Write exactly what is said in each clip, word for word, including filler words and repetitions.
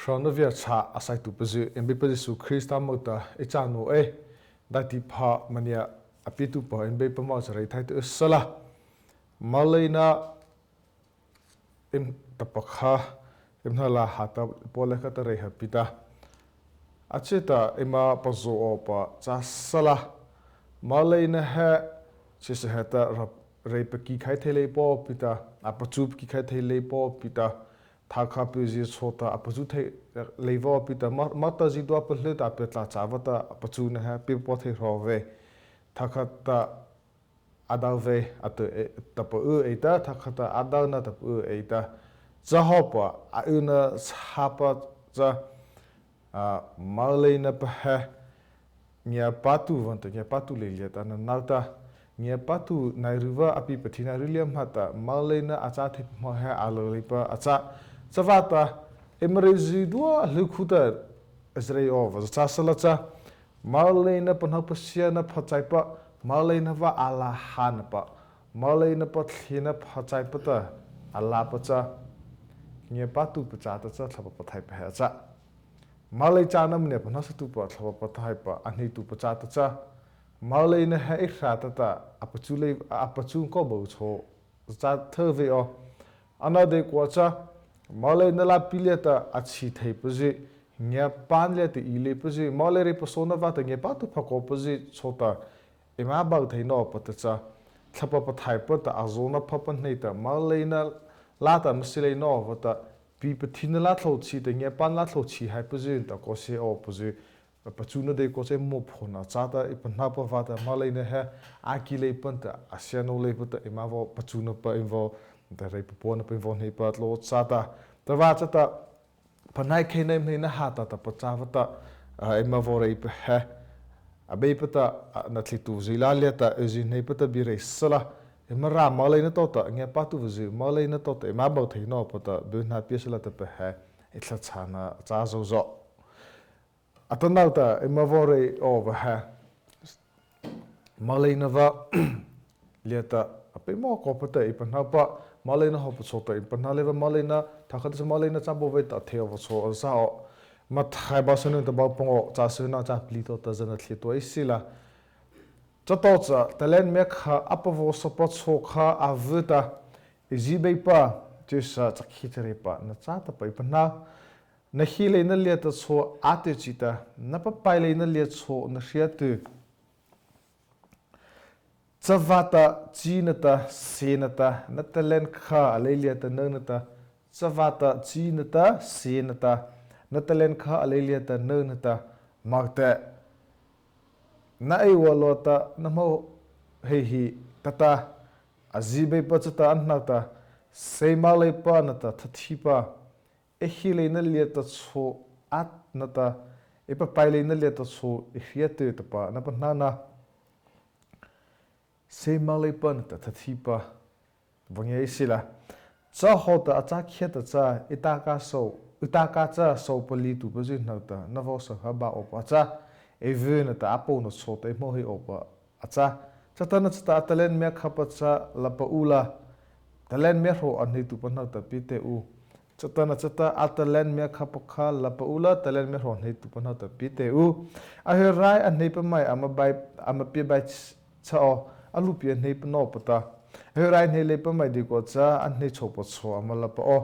Hrona viachhâh a saituhpazy, eima Beipa Zisu Krista moh ta ei cha naoh ei. Daihti pha maniah a pietuhpa eima Beipa moh cha reithai tyh sala. Moleina eima tahpa kha, eima hnei la ha ta, pôh liata kha ta reih ha pi ta, a chi ta eima pazao awpa châ sala. Moleina he, chyhsa heta ra, reih paki khai thei leipa pi ta, a pachu paki khai thei leipa pi ta, thokha pazy chôta a pachu thei leipa pi ta, ma, mata zydua pahno ta a pie tla châ vâta a pachuna he pie pua thei hra vei. Thokha ta a dao vei, a tao ei, tahpa y ei ta, thokha ta a daona tahpa y ei ta. Cha hawhpa, a yna chhâpa cha, a, moleina pa he, ngiapâtuh vâta, ngiapâtuh lei liata a nano ta, ngiapâtuh nai ru vâ a pi pathi nai ru liata ma ta, moleina a châ thei pa he a lâ leipa a châ. Chavâta, eima reih zydua a hluh khu ta, a reih awpa châ sala cha, moleina pahno pasiana pha chaipa, moleina vâ a la hana pa, moleina pathina pha chaipa ta a lâpa cha, ngiapâtuhpa châta cha Thlahpa Pathaihpa he a châ. Molei châna mania pahnosatuhpa Thlahpa Pathaihpa a hneituhpa châta cha, moleina he ei hra ta ta, a pachu lei, a pachu kawpa chhao châ thei vei aw. Anodeikua cha, moleina lâpi liata a chhi theipazy, ngiapâna liata y leipazy, molei reih pasaona vâta ngiapâtuh pha kawpazy chôta, eima bao thei nawpa ta cha, Thlahpa Pathaihpa ta a zawna pha pahnei ta, moleina lâta ama sie lei nawpa ta, pi pathina lâ tlô chhi ta, ngiapâna lâ tlô chhi haipazy ta kawsie awpazy, pachuna deikua cha ei moh phana châta, ei pahnopa vâta, moleina he a ki leipa ta, a sie naoh leipa ta, eima vaw pachuna pa, eima vaw, ta reih papuana pa, eima vaw hneipa tlô châta. Tahpa chata, pahno khei na eima hneina ha ta tahpa châ vâta, a, eima vaw reih pa he, Abeipa ta, a, nathlietuhzy lâ liata, ei zy hneipa ta bie reih sala, eima râh moleina tawhta, ngiapâtuhzy moleina tawhta, eima bao thei nawpa ta, byhnâ pie sala tahpa he, ei thlahchhâna châ zo zo. Atanoh ta, eima vaw reih awpa he, moleina vâ liata, a peimawh kawpa ta ei pahnopa, moleina hawhpa chôta ei pahno leipa, moleina, thokha ta cha moleina châ baw vei ta thei awpa chhao a za aw. Mathai bu sâh nata bu pangawh, châ syno châ palih tawhta za nathlietuh ei sila. Chatawhcha, talent miakha a pavaw sapa chhao kha a vy ta, Ei zy Beipa, chyhsa chakhi charepa na châ tahpa ei pahno. Na hie leina liata chhao a tyh chi ta, na papai leina liata chhao na hria tyh. Chavâta chi na ta, sie na ta, na talent kha a lei liata nô na ta, chavâta chi na ta, sie na ta, na talent kha a lei liata nô na ta, mah teh, na ei vâ lâ ta, na hmô hei hi, tah ta, a zy Beipa chata a hnohta, Sei moleipa nata thathipa, ei hie leina liata chhao a na ta, ei papai leina liata chhao ei hria tyh tahpa na pahno na. Sei moleipa nata thathipa, vaw ngia ei sila. Cha hawhta a châ khiahta cha, ei ta ka so, ei ta ka cha so palihtuhpazy hnohta, na vaw sâh ha ba awpa a châ, ei vy na ta a pôhna chhao ta ei hmô hei awpa a châ. Chatanachata a talent miakhapa cha la pah u la, talent miahrawh a hneituhpa hnohta pie teh u. Chatanachata a talent miakhapa kha la pah u la, talent miahrawh a hneituhpa hnohta pie teh u. A hry rai a hneipa maih ama bai, ama pie bai ch-, cha aw, a luhpi a hnei pha nawpa ta. A hry rai hnei leipa maih deikua cha a hnei chhôhpa chhao ama la pah aw.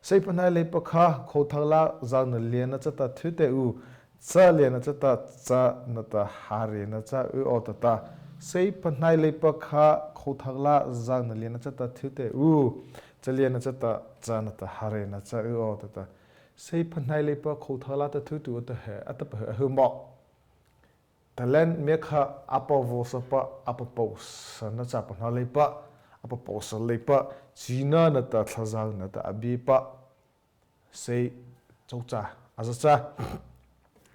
Sei phahnai leipa kha khôtho lâ zâna liana chata thy teh u. Cha liana chata cha nata ha rei na cha y aw tah ta. Sei phahnai leipa kha khôtho lâ zâna liana chata thy teh u. Cha liana chata cha nata ha rei na cha y aw tah ta. Sei phahnai leipa khôtho lâta thy teh u tah he, a tahpa he a hy mawh. Talent miakha a pavaw sapa, a papawhsa na cha pahno leipa, a papawhsa leipa, china nata thlazâ nata a biepa. Sei chôchâ, a za cha.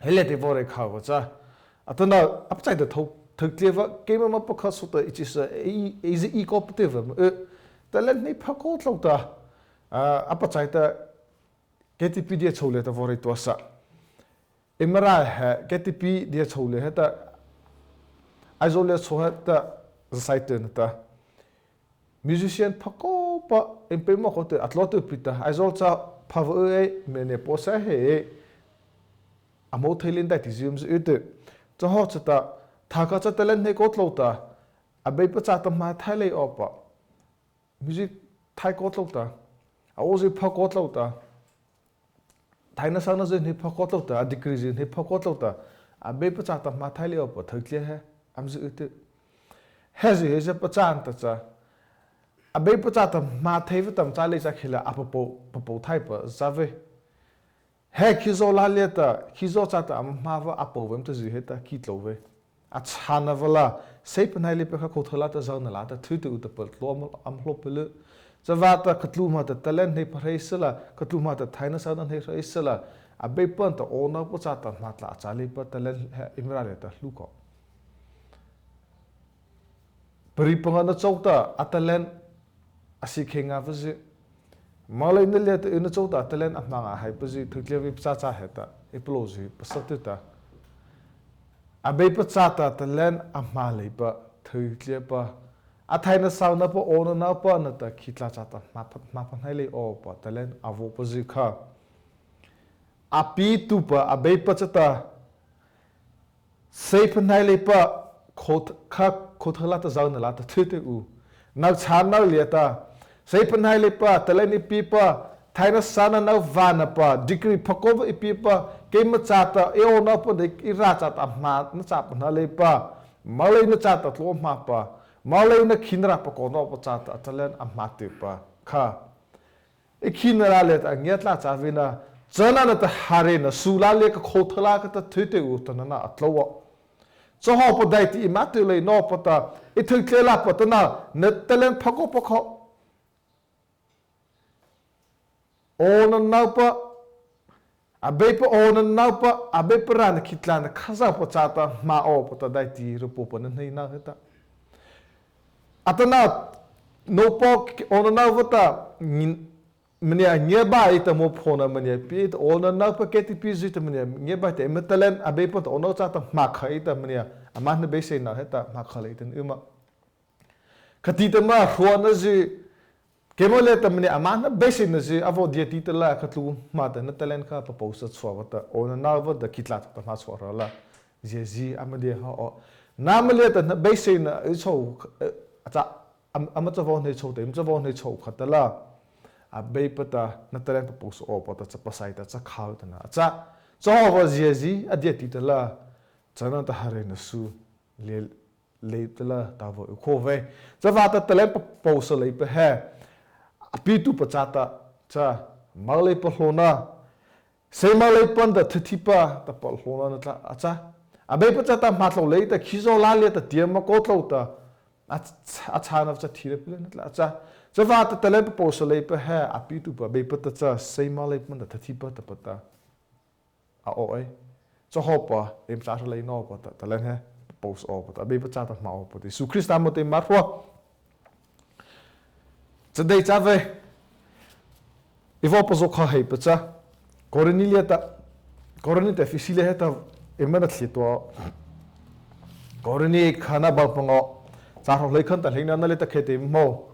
He liata ei vaw rei khao va cha. Atanoh, a pachai ta thao, thao tlie va, keima ma pakha so ta ei chi sa, ei, ei zy ei kawpa teh va ma, eh, talent hnei pha kaw tlôh ta, ah, a pachai ta, K T P dia chô liata vaw rei tua sa. Eima râh he, K T P dia chô liata heta, Aizawl liata chô heta, za sai teh na ta. Musician pha kawpa, eima peimawh kaw teh, a tlô teh pi ta, Aizawl cha pha vaw y ei, mania pasa he ei. Âmo thei lei daihti zy ama zy y tyh. Cha hawh chata, thokha cha talent hnei kaw tlôh ta, Abeipa châta hmâ thai lei awpa, music thai kaw tlôh ta, a aw zy pha kaw tlôh ta, thaina sona zy hnei pha kaw tlôh ta, a degree zy hnei pha kaw tlôh ta, Abeipa châta hmâ thai lei awpa thei tlia he ama zy y tyh. He zy he zy pachâna ta cha, Abeipa châta hmâ thei vei ta ama châ lei cha khih la a papua, papua thai pa za vei. He khizaw la liata, khizaw châta ama hmâ vei, a pua vei ama ta zy he ta ki tlô vei. A chhâna vâ la, seipanawh leipa kha khôtho lâta zawna lâta thei tyh u tahpa tlao ama, ama hlaopa lei. Chavâta kha tlu hmâ ta talent hnei pha hei sala, kha tlu hmâ ta thaina sona hnei hei sala, Abeipa ta awnanopa châta hmâ tla a châ leipa talent he eima râh liata hluh kaw. Pari pangana chôta a talent a sie khei ngâ vei zy. Moleina liata eina chôta a talent a hmâ ngâ haipa zy thei tlia vei pachâ cha heta, ei palôh zy pasa tyh ta. Abeipa châta talent a hmâ leipa thei tlia pa. A thaina sona pa awnanopa nata khih tla châta hmâ pha, hmâ pha hnei lei awpa talent a vaw pa zy kha. A pitupa Abeipa châta seipanawh leipa khôtho, kha khôtho lâta zawna lâta thei tyh u. Nâ chhâna liata, seipanawh leipa, talent ei piepa, thaina sona nâ vâna pa, degree pha kaw vei ei piepa, keima châta, ei awnanopa dei ei râh châta hmâ na châ panawh leipa, moleina châta tlao hmâ pa, moleina khinarâh pakaw nawpa châta a talent a hmâ tyhpa kha. Ei khinarâh liata a ngiah tla cha vei na, chanô nata hare na su la lia ka khôtho lâ ka ta thei tyh u ta nana a tlao aw. Cha hawhpa daihti eima tyh lei nawpa ta, ei thei tlia la pa ta na, na talent pha kaw pa kha. Awnanopa, Abeipa awnanopa, Abeipa râh na khih tla na Khazohpa châta hmâ awpa ta daihti raopa na hnei na heta. Atanoh, nôpaw awnanopa ta, ngi-, mania ngiahba ei ta mo phona mania pie ta awnanopa kei ti pie zy ta mania ngiahba ta eima talent Abeipa ta awnanopa châta hmâ khai ta mania, ama na beiseina heta hmâ kha lei ta eima. Khati ta ma hruana zy, keima liata mania ama na beiseina zy, a vaw dia ti ta la, kha tlu hmâ ta na talent kha papua sa chhuah vâta, awnanopa ta khih tla châta hmâ chhuah ra la. Zy zy ama dia ha aw. Nama liata na beiseina ei chô, eh, a châ, am-, ama cha vaw hnei chô ta, ama cha vaw hnei chô kha ta la. Abeipa ta na talent papua sa awpa ta cha pasai ta cha khao ta na. A châ, cha hawhpa zy zy a dia ti ta la. Chanô nata hare na su lia lei ta la ta vaw y kho vei. Chavâta talent papua sa leipa he, a pitupa châta, cha, molei pahlaona, sei molei panda thathipa, tahpa hlaona na tla, a châ. Abeipa châta hmâ tlôh lei ta, khizaw la liata tiama kaw tlôh ta, a ch-, a chhâna cha thina pule na tla, a châ. Chavâta talent papua sa leipa he, a pitupa Abeipa ta cha, sei molei panda thathipa tahpa ta. A aw ei. Cha hawhpa, eima châ hra lei nawpa ta, talent he, papua sa awpa ta, Abeipa châta hmâ awpa ta, Zisu Krista moh ta eima hroh. Cha dei cha vei. Ei vaw pazaw kha hei pa cha. Korinthi liata, Korinthi ta Ephesi liata heta, eima na thei tua. Korinthi kha na bang panga, châ hrawh hleikhan ta hleina na liata khei ta eimo.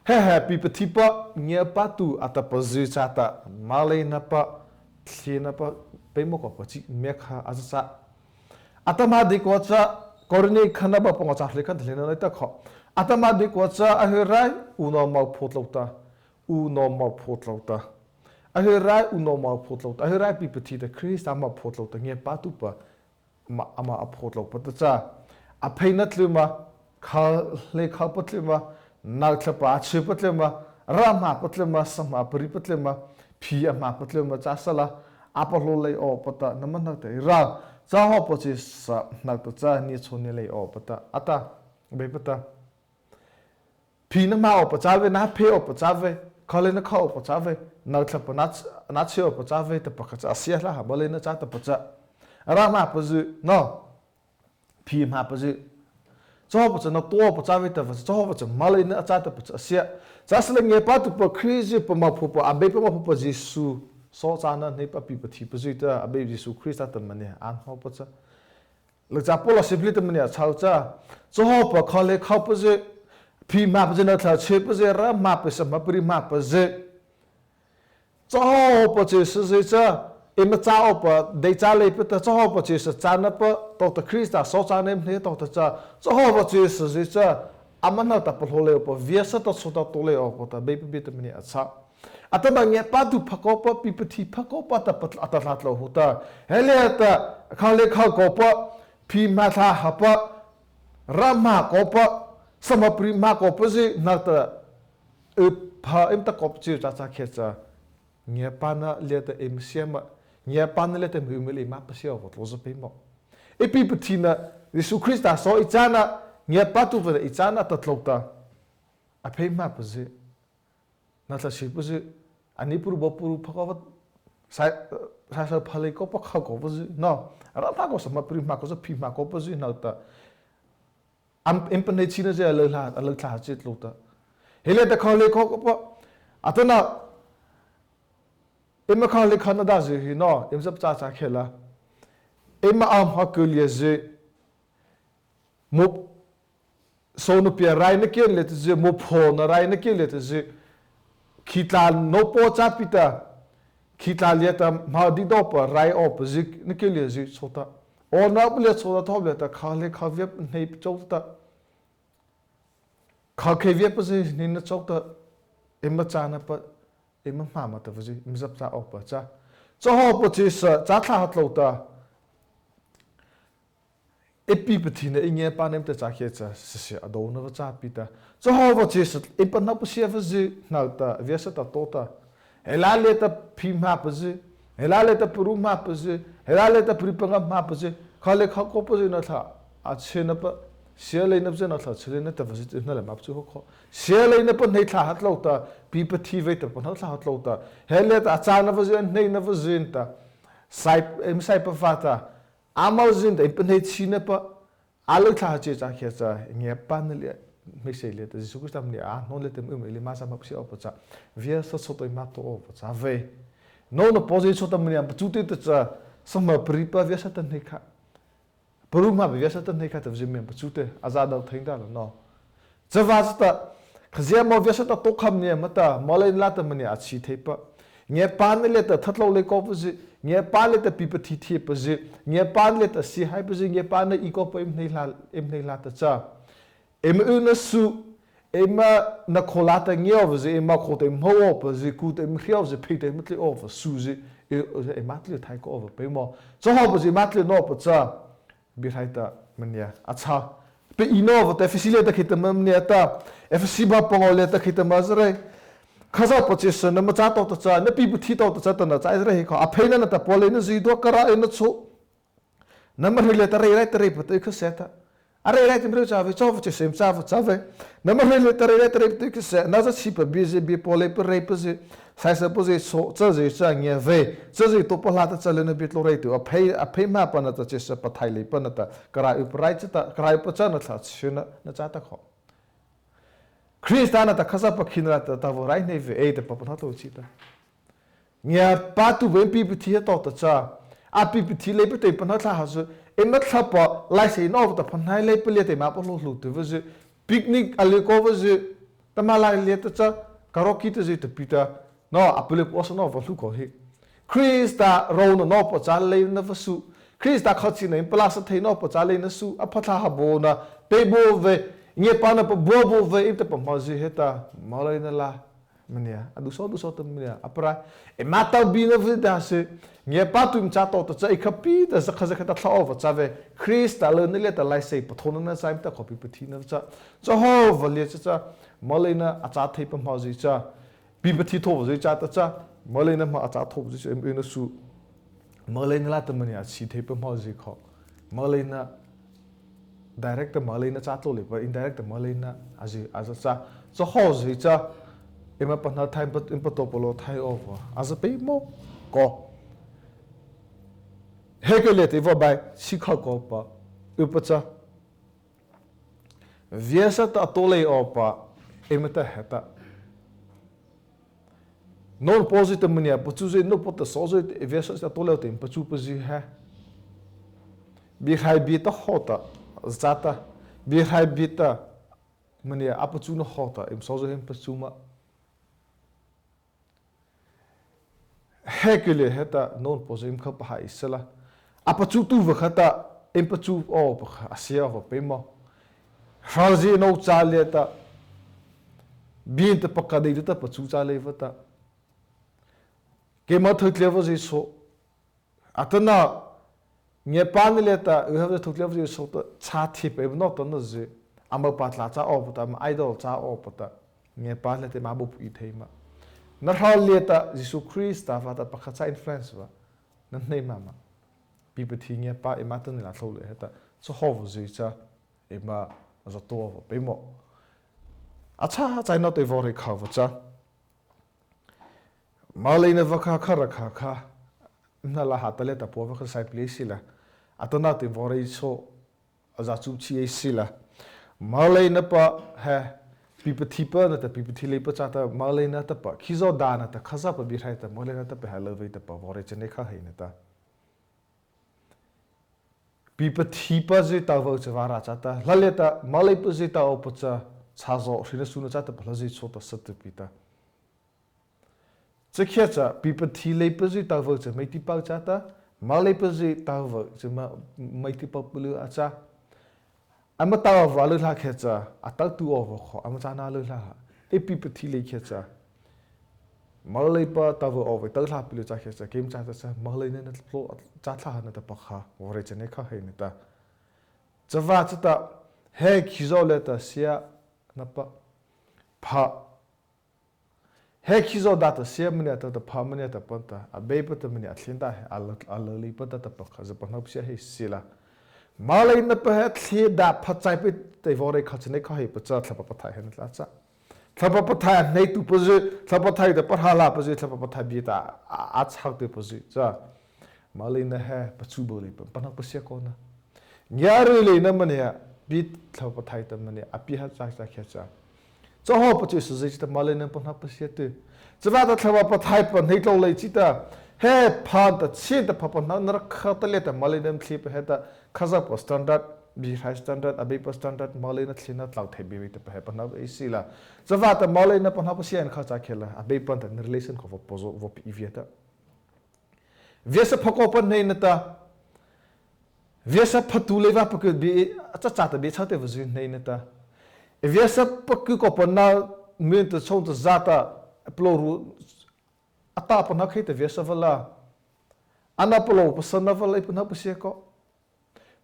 He he pi pathipa ngiapâtuhpa a tahpa zy châta, moleina pa, thina pa, peimawh kawpa chi miakha a châ. Atahmâ deikua cha, Korinthi kha na bang panga châ hleikhan ta hleina na liata kha. Atahmâ deikua cha, a hyrai, unawh moh phaoh tlôh ta, unawh moh phaoh tlôh ta. A hyrai, unawh moh phaoh tlôh ta, a hyrai pi pathi ta Krista moh phaoh tlôh ta, ngiapâtuhpa, ama, ama a phaoh tlôh pa ta cha. A pheina tlyma, kha, hleikhao pa tlyma, nothlahpa a chhy pa tlyma, râh hmâ pa tlyma, sa hmâ pari pa tlyma, phi a hmâ pa tlyma, châ sala, a palôh lei awpa ta, na manah ta ei râh, cha hawhpa chi sa, na ta cha, nie chô nie lei awpa ta, a ta, Abeipa ta. Phi na hmâ awpa châ vei, na phe awpa châ vei, khâ lei na khao awpa châ vei, nothlahpa na ch-, na chhy awpa châ vei, tahpa kha cha a sia la ha, moleina châ tahpa cha. Râh hmâ pa zy, no. Phi hmâ pa zy. Cha hawhpa cha na tao awpa châ vei tahpa cha, cha hawhpa cha moleina a châ tahpa cha a sia. Châ sala ngiapâtuhpa Krista zy pa moh phaohpa, Abeipa moh phaohpa Zisu. Sawchapaw hneipa pi pathi pa zy ta, Abeipa Zisu Krista ta mania, a hmâ awpa cha. Lâ cha Paula sipli ta mania chhao cha, cha hawhpa khâ lei khao pa zy, phi hmâ pa zy, nothlah chhy pa zy, râh hmâ pa zy, sa hmâ pari hmâ pa zy. Chahawhpa chyhsazy cha, eima châ awpa dei châ leipa ta, chahawhpa chyhsa châna pa tawhta Krista sawchanei hnei tawhta cha, chahawhpa chyhsazy cha, ama hnohta palôh lei awpa, viasa ta chôta tao lei awpa ta, Abeipa bie ta mania a châ. Atahmâ ngiapâtuh pha kawpa, pipathi pha kawpa ta pat-, a tah tlôh hawhta. He liata, kha lei kha kawpa, phihmâ thlâh hapa, râh hmâ kawpa, sahma pari hmâ kawpazy, nata, y pha eima tah kawpa chi châ châ khiahta cha. Ngiapâna liata eima siama, ngiapâna liata eima y mah lei eima pasia awpa tlôh zy peimawh. Ei pipathina, Zisu Krista saw ei châna, ngiapâtuhpa ei châna ta tlôh ta. A phei hmâpazy, na thlahchhipazy, a ni paru baw paru pha kawpa, sai, sai sa pha lei kawpa kha kawpazy, no. Râh hmâ kaw sahma pari hmâ kaw sa phihmâ kawpazy nata. Am, eima pahnie chhihna zy a lâ la, a lâ thlâh chi tlôh ta. He liata kha lei kha kawpa. Atahmâ, eima kha lei kha na dâh zy hi no, eima zâ pachâ châ khiah la. Eima ama kô liazy. Mo, sônôpia rai na kei liata zy, mo phaohna rai na kei liata zy. Khih tlâh nôpaw châ pi ta. Khih tlâh liata hmâ dei dawpa rai awpazy, na kei liazy chôta. Awnanopa liata chôta thawh liata kha lei kha viapa hnei chôta. Kha khei viapazy hnei na chôta. Eima châna pa, eima hmâ ma ta vazy, eima zâ pachâ awpa cha. Chahawhpa chyhsa, châ thlâh ha tlôh ta. Ei pipathina ei ngiapâna eima tah châ khiahta cha, sisi a dona va châ pi ta. Chahawhpa chyhsa, eima pahno pasia vazy, nata, viasa ta tao ta. He liata phihmâpazy, he liata paru hmâpazy, he liata pari panga hmâpazy, kha lei kha kawpazy na thlahchhihna pa, sialeina pazy na thlahchhihna ta vazy, na la ma pachu haw kha. Sialeina pa hnei thlâh ha tlôh ta, pipathi vei ta pahno thlâh ha tlôh ta. He liata a châna vazy, a hneina vazy ta. Sai, eima sai pa vâta. Ama zy ta, eima pahnie chhihna pa, a lâ thlâh chi châ khiahta cha, ngiapâna liata, hmeiseih liata, Zisu Krista mania a hnaw liata, eima y mah lei eima zâ ma pasia awpa cha, viasa chôta eima tao awpa cha vei. No na pawzy chôta mania pachu tei ta cha, sahma pari pa viasa ta hnei kha. Paru hmâ pa viasa ta hnei kha ta vazy mania pachu tei, a zâ dao thei ta la no. Chavâta chata, khazia mo viasa ta tao kha mania ma ta, moleina lâ ta mania a chhi thei pa. Ngiapâna liata thatlô lei kawpazy, ngiapâna liata pipathi thei pazy, ngiapâna liata siehai pazy, ngiapâna y kawpa eima hnei la, eima hnei la ta cha. Eima y na su, eima na kho lâ ta ngia awpazy, eima kho ta eima hmô awpazy, ku ta eima hria awpazy, phei ta eima tly awpa suzy, e, eima tly thai kawpa peimawh. Chahawhpazy eima tly nawpa cha. Biehrai ta mania a châ. Pe i no vâta Ephesi liata khei ta ma mania ta. Ephesi bâ pangawh liata khei ta ma zy rei. Khazohpa chyhsa nama châ tawhta cha, na pipathi tawhta cha ta na châ zy rei hi kha. A pheina nata pualeina zydua kha râh ei na chhao. Nama hry liata rei rai ta reipa ta y khah sy ta. A rei rai ta eima rei châ vei, Chahawhpa chyhsa eima châ vâ châ vei. Nama hry liata rei rai ta reipa ta y khah sy. Na zachhihpa biezy, bie pualeipa reipazy, saisapa zy, so, chazy cha ngia vei. Chazy to palâ ta cha lei na bie tlôh rei tyh. A phei, a phei hmâpa nata chyhsa pathaih leipa nata. Kha râh ypa rai chata, kha râh ypa cha na thlahchhihna, na châ ta kha. Krista nata Khazohpa khinarâh ta, ta vaw rai hnei vei, ei ta pahno tlôh chi ta. Ngiapâtuhpa eima pipathi ha tawhta cha, a pipathi leipa ta eima pahno thlâh ha zy, eima thlahpa laiseih nawpa ta phahnai leipa liata eima palôh hluh tyh vazy, picnic a lei kawpazy, tahmâ lai liata cha, karaoke ta zy ta pi ta, no, a palôh pasa nawpa hluh kaw hi. Krista rônah nawpa châ leina va su, Krista khachina eima palâsa thei nawpa châ leina su, a pha thlâh ha baona, pie baw vei, ngiapâna pabua baw vei, eima tahpa hmô zy heta, moleina la, mania, a du so, du so ta mania, a para, eima tao bina vei ta sy, ngiapâtuhpa eima châ tawhta cha, ei kha pi ta zakha zakha ta thlâh awpa châ vei, Krista lâna liata laiseih pathaona na châ eima ta kha pipathina cha, Chahawhpa liata cha, moleina a châ thei pahmôzy cha, pipathi thôhzy châ ta cha, moleina ma a châ thôhzy cha, eima y na su, moleina la ta mania a chhi thei pahmôzy kha, moleina direct ta moleina châ tlôh leipa, indirect ta moleina a zy, a za cha, Chahawhzy cha, eima pahno thai, eima pa, eima pataopa palôh thai awpa, a za peimawh kaw. He kei liata ei vaw bai, chi kha kawpa, ypa cha. Viasa ta a tao lei awpa, eima ta heta. Nôpaw zy ta mania pachuzy, nôpaw ta sawzy, viasa ta a tao lei awpa ta eima pachupazy he. Biehrai bie ta hawhta, za ta. Biehrai bie ta mania a pachuna hawhta, eima sawzy he eima pachu ma. He kyh liata heta nô nata eima kha pahâ ei sala. A pachutuhpa kha ta, eima pachu awpa kha a sia awpa peimawh. Hrozie nô cha liata, bie nata pakah dei ta pachu cha leipa ta, keima thao tlyhpazy chhao, atanoh ngiapâna liata yhapa thao tlyhpazy chhao ta, cha thei pi nô ta na zy, ama patlâh cha awpa ta, ama idol cha awpa ta, ngiapâna liata eima baopi thei ma. Na hro liata Zisu Krista vâta pakha cha influence va na hnei ma ma. Pipathi ngiapâ eima tao na la tho lei heta, chahawhpazy cha eima za to awpa peimawh. A châ chai nata ei vaw reih khao va cha, moleina va kha kha rakha kha, na la ha ta liata pua va kha sai plie sila. Atanoh ta ei vaw reih chhao, a za chu chi ei sila. Moleina pa he, pipathipa nata pipathi leipa châta moleina tahpa khizaw dâh nata Khazohpa biehrai ta moleina tahpa he la vei tahpa vaw reih chanei kha hei nata, pipathipazy tao awpa châ vâta châta, la liata moleipazy tao awpa cha, chhâzaw hri na su na châ tahpa hlazy chhao ta sa tu pi ta. Cha khiah cha, pipathi leipazy tao awpa cha miah ti pao châta, moleipazy tao awpa cha ma-, miah ti pao palih a châ. Ama tao awpa lâ hla khiah cha, a tao tu awpa kho, ama châna lâ hla. Ei pipathi lei khiah cha, moleipa tao awpa tao hla palih cha khiah cha, keima châ ta cha, moleina na tlo cha thla ha na tahpa kha, vaw reih chanei kha hei nata. Chavâta chata, he khizaw liata sia na pa, pha. He khizaw dâh ta sia mania ta, ta pha mania ta panta, Abeipa ta mania a thei ta he, a la, a la leipa ta tahpa kha, za pahno pasia hei sila. Moleina pa he thei dâh pha chai pi ta ei vaw reih kha chanei kha hei pa cha, Thlahpa Pathaih he na tla cha. Thlahpa Pathaih a hneituhpazy, Thlahpa Pathaih ta pahrâ lâpazy, Thlahpa Pathaih bie ta a, a chhâtuhpazy cha, moleina he pachu bo leipa pahno pasia kaw na. Ngiari leina mania, pi Thlahpa Pathaih ta mania a pie ha cha cha khiah cha, chahawhpa chyhsazy chi ta moleina pahno pasia tyh. Chavâta Thlahpa Pathaihpa hnei tlôh lei chi ta, he pha ta chi ta pha pahno na rakha ta liata moleina thei pa heta, Khazohpa standard, biehrai standard, Abeipa standard, moleina thei na tlao thei bie vei tahpa he pahno ei sila. Chavâta moleina pahno pasia na kha cha khiah la, Abeipa ta na relation kha vaw pazo, vaw pi via ta. Viasa pha kawpa hnei na ta, viasa phatuh leipa paky bie, a châ châta bie châ tyhpazy hnei na ta. Viasa paky kawpa na, min ta chhao ta za ta, palôhru, a tao pahno khei ta viasa va la. Ana palôh pasa na va la, ei pahno pasia kaw.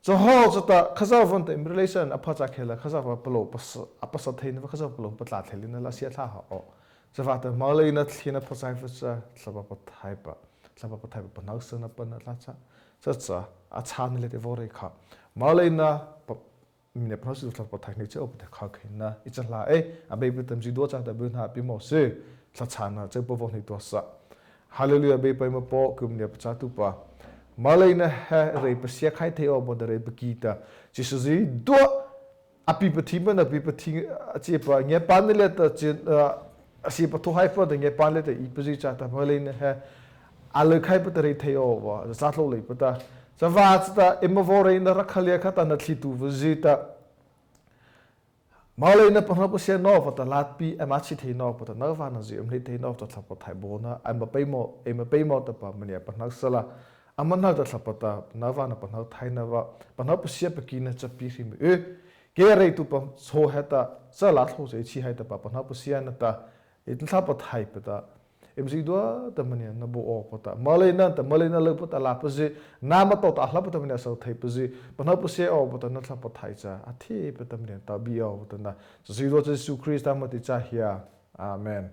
Chahawh chata Khazohpa ta eima relation a pha cha khiah la, Khazohpa palôh pasa, a pasa thei na va, Khazohpa palôh patlâh thei lei na la sia thla ha aw. Chavâta moleina thei na pha chai va cha, Thlahpa Pathaihpa, Thlahpa Pathaihpa pahnosana pa na tla cha. Cha cha, a châna liata ei vaw reih kha. Moleina pa, mania pahnosa Thlahpa Pathaih hnei chei awpa ta kha khei na, ei cha hla ei, Abeipa ta eima zydua châta byhnâ pie mawh sy, thlahchhâna chei awpa vaw hnei tua sa. Hallelujah, Abeipa eima Paw, ku mania pachâtuhpa. Moleina he rei pasia khai thei awpa ta rei paki ta, chyhsa zydua, a pipathi ma na pipathi, a chhiepa, ngiapâna liata chi, a, a chhiepa tho haipa ta ngiapâna liata ei pazy châta moleina he, a lei khaipa ta rei thei awpa, za châ tlôh leipa ta. Chavâta chata, eima vaw reih na rakha liata kha ta na thei tuhpazy ta, moleina pahno pasia nawpa ta, lâpi eima chhi thei nawpa ta, novâhna zy eima hnei thei nawpa ta, Thlahpa Pathaih baona, eima peimawh, eima peimawh tahpa mania pahno sala. Ama hnohta Thlahpa ta, novâhna pahno thei nawpa, pahno pasia pakina cha pie hri mah y. Kei reituhpa chhao heta, cha la tho cha ei chi hai tahpa, pahno pasia na ta, ei Thlahpa Pathaihpa ta, eima zydua ta mania na baona awpa ta, moleina ta, moleina lâpa ta lâpazy, nama tawhta a hlapa ta mania a sâh theipazy, pahno pasia awpa ta na Thlahpa Pathaih cha, a thiehpa ta mania ta bie awpa ta na, zydua cha Zisu Krista moh ta ei cha hia. Amen.